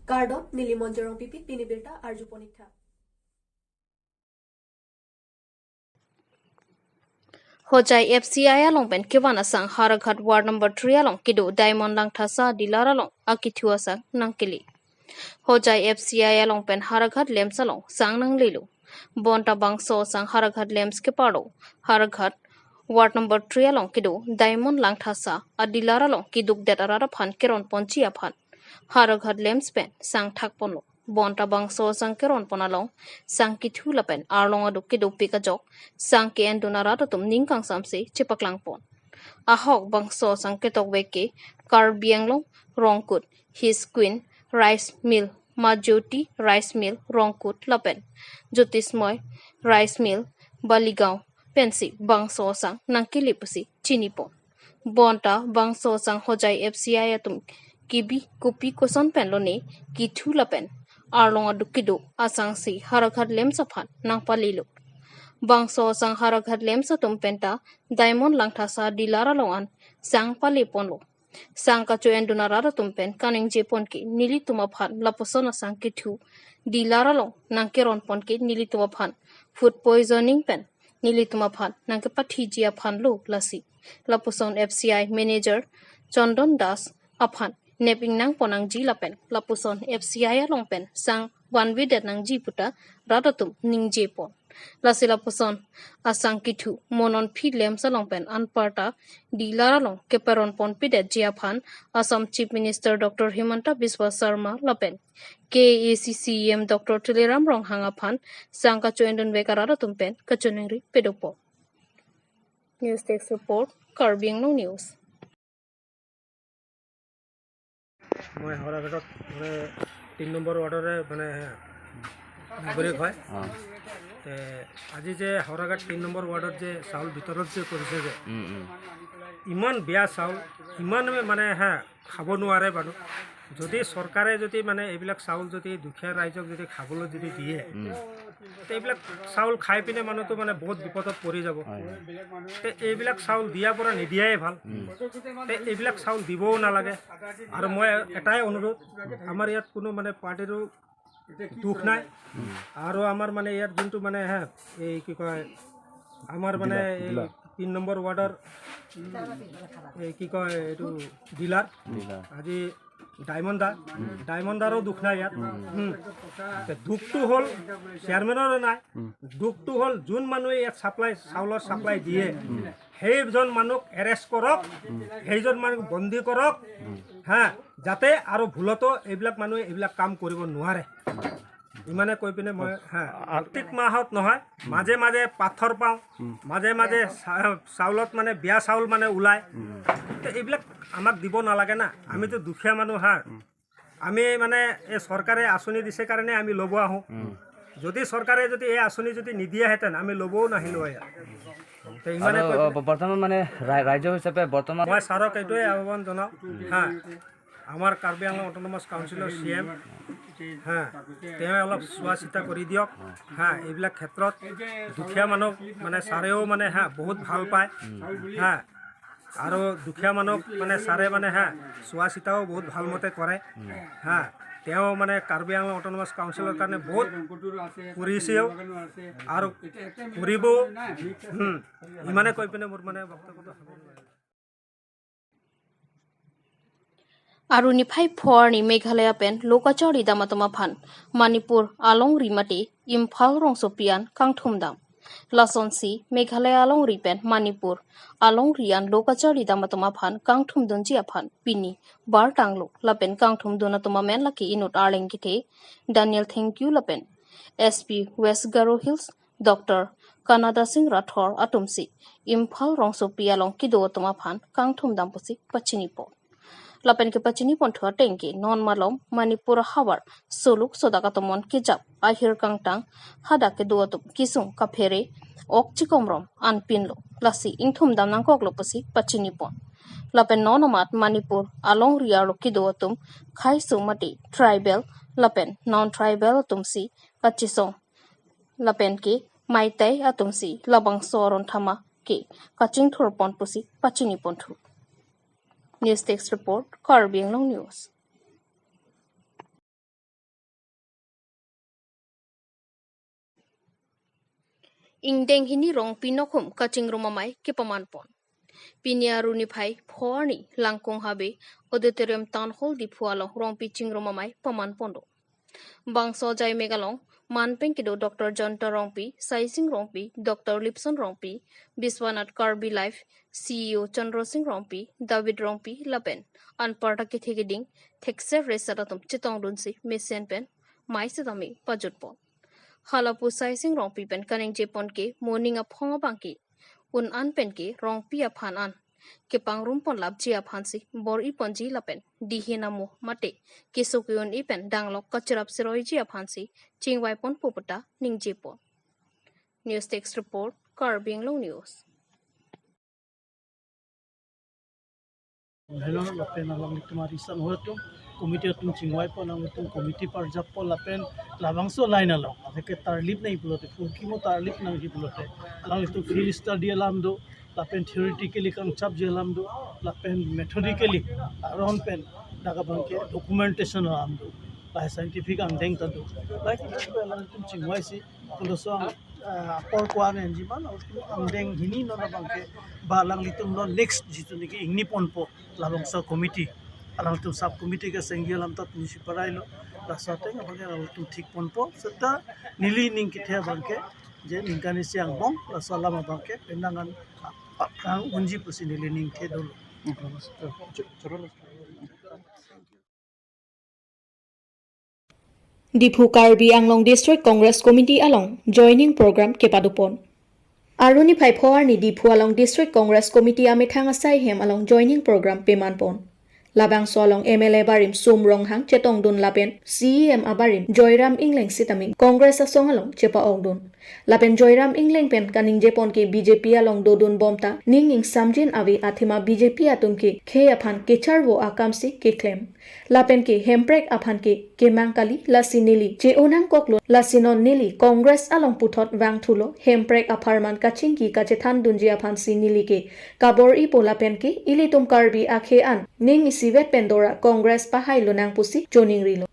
কাৰ্ডত নীলিমঞ্জৰং পিপি পিনিবিৰতা Arju পনীক্ষা Hojai FCI along pen kiwana sang Haraghat ward number 3 along kidu diamond lang thasa dilar along akithua sang nangkili. Hojai FCI along pen Haraghat lems along sang nang lilu. Bonta bangso sang Haraghat lems ke paro Haraghat ward number 3 along kidu diamond lang thasa adilar along kiduk detarara phan keron ponchia phan. Haraghat lems pen sang thakponlo. Bonta bangso sang keron ponalong sang kithu lapen arlong adu kidu pikajok sang ke endunara tum ningkang samse chipaklang pon ahok bangso sang ketok weke karbianglong rongkut his queen rice mill Majoti rice mill Rongkut lapen Jyotismoy rice mill Baligaon pensi bangso sang nangkilipusi chinipon bonta bangso sang Hojai FCI atum kibi kupi koson penlone kithu lapen arlong adukido asangsi Haraghat lemsa phan nangpalilo bangso sang Haraghat lemsa tumpenta diamond langthasa dilara longan sang pali ponlo sang kacho endunara tumpen kaning je ponki nili tuma phan laposona sang kithu dilara long nangkeron ponki nili tuma phan food poisoning pen nili tuma phan nangke pathi jia phan lo lasi laposon FCI manager Chandan Das aphan neping nang ponang ji lapen lapuson FCI along pen sang one with nang ji puta radatum ning je pon lasi lapuson asang kithu monon phi lem salong pen anparta dilaralong keperon pon pidet jia phan Assam Chief Minister Dr. Himanta Biswa Sarma lapen KACCM Dr. Tuliram Rong hanga phan sang kachoendon vekaradatum pen kachonengri pedopo. News Desk report, Karbi Anglong News. মই হাওৰাঘাটত মানে 3 number ৱাৰ্ডৰে মানে নাগৰিক হয়। আজি যে Howraghat 3 number ৱাৰ্ডত যে চাউল বিতৰণ যে কৰিছে যে ইমান বেয়া চাউল, ইমান মানে হা খাব নোৱাৰে মানুহ। যদি চৰকাৰে যদি মানে এইবিলাক চাউল যদি দুখীয়া ৰাইজক যদি খাবলৈ যদি দিয়ে, এইবিলাক চাউল খাই পিনে মানুহটো মানে বহুত বিপদত পৰি যাব। এইবিলাক চাউল দিয়াৰ পৰা নিদিয়াই ভাল, এইবিলাক চাউল দিবও নালাগে। আৰু মই এটাই অনুৰোধ, আমাৰ ইয়াত কোনো মানে পাৰ্টিৰো দুখ নাই আৰু আমাৰ মানে ইয়াত যোনটো মানে হে এই কি কয় আমাৰ মানে এই 3 নম্বৰ ৱাৰ্ডৰ এই কি কয় এইটো ডিলাৰ আজি ডায়মণ্ড দা, ডায়মণ্ড দাৰো দুখ নাই ইয়াত। দুখটো হ'ল চেয়াৰমেনৰো নাই, দুখটো হ'ল যোন মানুহে ইয়াত ছাপ্লাই চাউলৰ ছাপ্লাই দিয়ে সেইজন মানুহক এৰেষ্ট কৰক, সেইজন মানুহক বন্দী কৰক, হা, যাতে আৰু ভুলতো এইবিলাক মানুহে এইবিলাক কাম কৰিব নোৱাৰে। ইমানে কৈ পিনে মই হা প্ৰত্যেক মাহত নহয়, মাজে মাজে পাথৰ পাওঁ, মাজে মাজে চাউলত মানে বেয়া চাউল মানে ওলায়। এইবিলাক আমাক দিব নালাগে না, আমিতো দুখীয়া মানুহ হা। আমি মানে এই চৰকাৰে আঁচনি দিছে কাৰণে আমি ল'ব আহোঁ। যদি চৰকাৰে যদি এই আঁচনি যদি নিদিয়াহেঁতেন আমি ল'বও নাহিলোঁ ইয়াত। ইমানে বৰ্তমান মানে ৰাজ্য হিচাপে বৰ্তমান মই ছাৰক এইটোৱে আহ্বান জনাওঁ, হা, আমাৰ কাৰ্বি আংলং অট'নমাছ কাউন্সিলৰ CM হা, তেওঁ অলপ চোৱা চিতা কৰি দিয়ক হা। এইবিলাক ক্ষেত্ৰত দুখীয়া মানুহক মানে ছাৰেও মানে হা বহুত ভাল পায় হা, আৰু দুখীয়া মানুহক মানে ছাৰে মানে হা চোৱা চিতাও বহুত ভালমতে কৰে হা। তেওঁ মানে কাৰ্বি আংলং অট'নমাছ কাউন্সিলৰ কাৰণে বহুত কৰিছেও আৰু কৰিবও। ইমানে কৈ পিনে মোৰ মানে বক্তব্যটো আৰু নিফাই ফোৱাৰনি মেঘালয়া পেন লোকাচারি দামাতমা ফান মণিপুর আলং রিমাটি ইম্ফাল রংসপিয়ান কাংথুমদাম লাসনসি মেঘালয় আলং রিপেন মণিপুর আলং রিয়ান লোকাচারি দামাতমা ফান কাংথুম দঞ্জিয়া ফান পিনি বার টাংলো লাপেন কাংথুম দোনাতমা মেন লাকি ইনুট আর্লেং কিথে Daniel thank you Lapen SP West Garo Hills doctor Kanada Singh Rathore আটুমসি Imphal রংসপিয়ালং কিদো তোমা ফান কাংথুম দামপসি পচিনি পন lapen ke pachini ponthua tengki non malom Manipur hawar soluk sodakatomon kijap ahir kangtang hada ke duatum kisung kaphere ok chikomrom anpinlo lasi ingthum dam nangkok lopasi pachini pon lapen nonomat Manipur along riarlo kiduatum khaisu mati tribal lapen non tribal tumsi kachisong lapen ke maitai atumsi labang soron thama ke kaching thur pon pusi pachini ponthu. News Desk Report, Karbi Anglong News. Ingdeng hini Rongpi nokhum kaching rumamai ke paman pon. Pinia runi phai phoarni langkong habe auditorium town hall di phualong Rongpi chingrumamai paman pondo. Bangso jai megalong manpeng kido Dr. Jonta Rongpi, Saising Rongpi, Dr. Lipson Rongpi, Biswanath Karbi Life, CEO Chandra Singh Rongpi, David Rongpi, Lapen, Anparta Kithigiding, Thekser Resaratum Chitong Dunsi, Messian Pen, Mai Sidami, Pajut Pon. Halapu Saising Rongpi Pen Kaning Jepon ke morning up Honga Banki, Un An Pen ke Rongpi Aphan An. Ke pangrum pon lap ji aphansi bor i ponji lapen dihina mo mate ke sokyun i pen danglok kachrap siroi ji aphansi chingwai pon popota ningje pon. News text report Karbi Anglong News. Hello lapen alang tumari sang hotum committee tum chingwai pon ang tum committee par jap pon lapen labangso line along ake tarlip nei pulote fukimo tarlip nang hi pulote alang tum field study alam do lapen theoretically kang chap jelam do lapen methodically aron pen daga bangke documentation alam do by scientific ang deng ta do like alang tum chingwai si puloso ang apor kwa ne jiman ang deng hini no na bangke balang litum no next jitu niki ingni ponpo labangsa committee alang tum sub committee ka sengi alam ta municipal lasate bangke alang tum thik ponpo seta nili ning kithe bangke je ningkani siang bong lasalama bangke pendangan ang unji pusi nili ning the dolo. Diphu Karbi Anglong District Congress Committee along joining program kepadupon. Aruni phai phoarni Diphu along District Congress Committee amethang asai hem along joining program pemanpon. Labang so along MLA barim Sum Ronghang chetong dun lapen CEM abarim Joyram Ingleng sitami Congress asong along chepa ong dun. Lapen Joyram Ingleng pen kaning jepon ki BJP along dodun bomta ning ing samjin avi athima BJP atum ki khe aphan kecharwo akamsi ke claim. Lapen ki hemprek aphan ki kemangkali lasinili che onang koklo lasinon nili Congress along puthot wang thulo hemprek apharman kaching ki kachethan dunji aphan si nili ke kabor ipo lapen ki ilitum karbi akhe an ning sivet pendora Congress pahai lunang pusi joning rilo.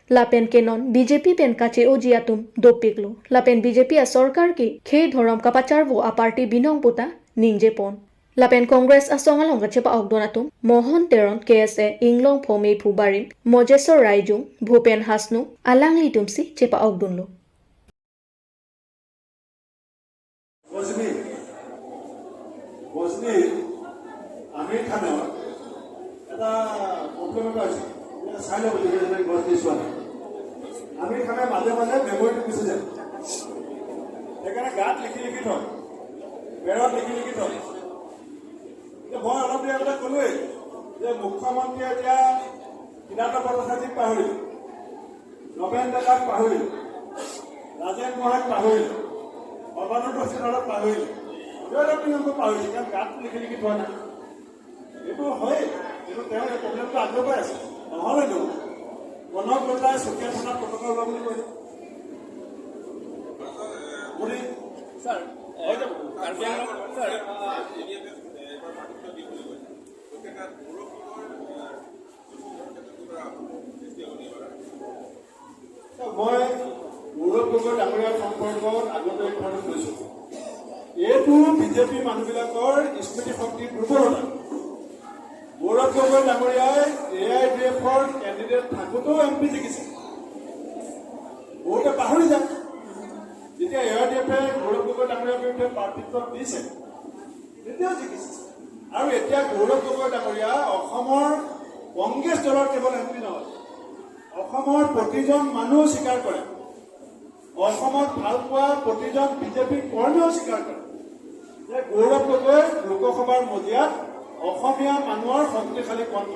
Lapen kenon BJP pen kache ojiatum dopiklo. Lapen BJP a sarkar ki khe dhorom kapacharwo a party binong puta ningje pon. Lapen Congress asong along kachepa ogdonatum Mohan Teron KSA Inglong Phome Phubarim Mojesor Raijung Bhupen Hasnu alang litumsi chepa ogdunlo. Gajni আমি থানার এটা problem এটা হৈছে, চাই ল'ব লাগিব গজনি চোৱা নাই। আমি খানে মাজে মাজে মেমৰিটো গুচি যায়, সেইকাৰণে গাত লিখি লিখি থয়, বেৰত লিখি লিখি থয়। এতিয়া মই অলপ দেৰি আগতে ক'লোৱেই যে মুখ্যমন্ত্ৰীয়ে এতিয়া সিদ্ধাৰ্থ ভট্টাচাৰ্যক পাহৰিল, নবেন ডেকাক পাহৰিল, ৰাজেন গোহাঁইক পাহৰিল, সৰ্বানন্দ সোণোৱালক পাহৰিল, তেওঁলোকো পাহৰিছে, কাৰণ গাত লিখি লিখি থোৱা নাই। এইটো হয়েই, কিন্তু তেওঁ এই প্ৰব্লেমটো আগৰ পৰাই আছে। নহ'লেনো কনক লতাই চকীয়া থানাত পতাকা ওলোৱা বুলি কৈছে। মই গৌৰৱ গগৈ ডাঙৰীয়াৰ সম্পৰ্কত আগতে এই কথাটো কৈছোঁ, এইটো বিজেপি মানুহবিলাকৰ স্মৃতি শক্তিৰ দুৰ্বলতা। গৌৰৱ গগৈ ডাঙৰীয়াই এ I D এফৰ কেণ্ডিডেট থাকোঁতেও এম পি জিকিছে, বহুতে পাহৰি যায়। যেতিয়া এ I D এফে গৌৰৱ গগৈ ডাঙৰীয়াৰ বিৰুদ্ধে প্ৰাৰ্থিত্ব দিছে তেতিয়াও জিকিছে। আৰু এতিয়া গৌৰৱ গগৈ ডাঙৰীয়া অসমৰ কংগ্ৰেছ দলৰ কেৱল এম পি নহয়, অসমৰ প্ৰতিজন মানুহ স্বীকাৰ কৰে, অসমত ভাল পোৱা প্ৰতিজন বিজেপি কৰ্মীও স্বীকাৰ কৰে যে গৌৰৱ গগৈ লোকসভাৰ মজিয়াত অসমীয়া মানুহৰ শক্তিশালী কণ্ঠ,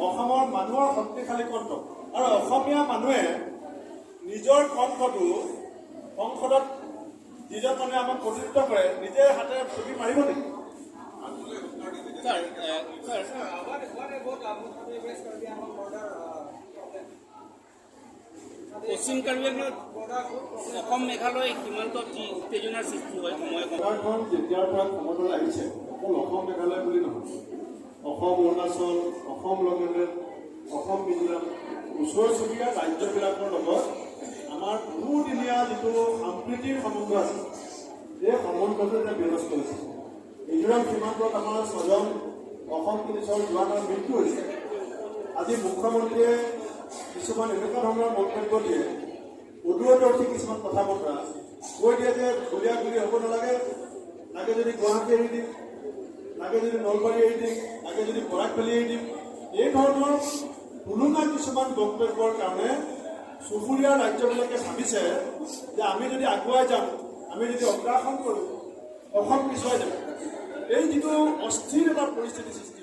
অসমৰ মানুহৰ শক্তিশালী কণ্ঠ। আৰু অসমীয়া মানুহে নিজৰ কণ্ঠটো সংসদত যিজন মানুহে আমাক প্ৰতিনিধিত্ব কৰে নিজে হাতেৰে ছবি মাৰিব নেকি? পশ্চিম কাৰ্বি আংলঙত অসম মেঘালয় সীমান্তত যি উত্তেজনাৰ সৃষ্টি হয় সময়ে চৰকাৰখন যেতিয়াৰ পৰা ক্ষমতালৈ আহিছে, অকল অসম মেঘালয় বুলি নহয়, অসম অৰুণাচল, অসম নাগালেণ্ড, অসম মিজোৰাম, ওচৰ চুবুৰীয়া ৰাজ্যবিলাকৰ লগত আমাৰ বহুদিনীয়া যিটো সম্প্ৰীতিৰ সম্বন্ধ আছে, গমন পথটো এতিয়া বিনষ্ট হৈছে। মিজোৰাম সীমান্তত আমাৰ 6জন অসম পুলিচৰ জোৱানৰ মৃত্যু হৈছে। আজি মুখ্যমন্ত্ৰীয়ে কিছুমান এনেকুৱা ধৰণৰ মন্তব্য দিয়ে, অদূৰদৰ্শী কিছুমান কথা বতৰা কৈ দিয়ে যে গুলীয়া গুলী হ'ব নালাগে, লাগে যদি গুৱাহাটী এৰি দিম, লাগে যদি নলবাৰী এৰি দিম, লাগে যদি বৰাক ভেলী এৰি দিম। এই ধৰণৰ টুলুঙা কিছুমান বক্তব্যৰ কাৰণে চুবুৰীয়া ৰাজ্যবিলাকে ভাবিছে যে আমি যদি আগুৱাই যাম, আমি যদি অগ্ৰাসন কৰোঁ, অসম পিছুৱাই যাব। এই যিটো অস্থিৰ এটা পৰিস্থিতি সৃষ্টি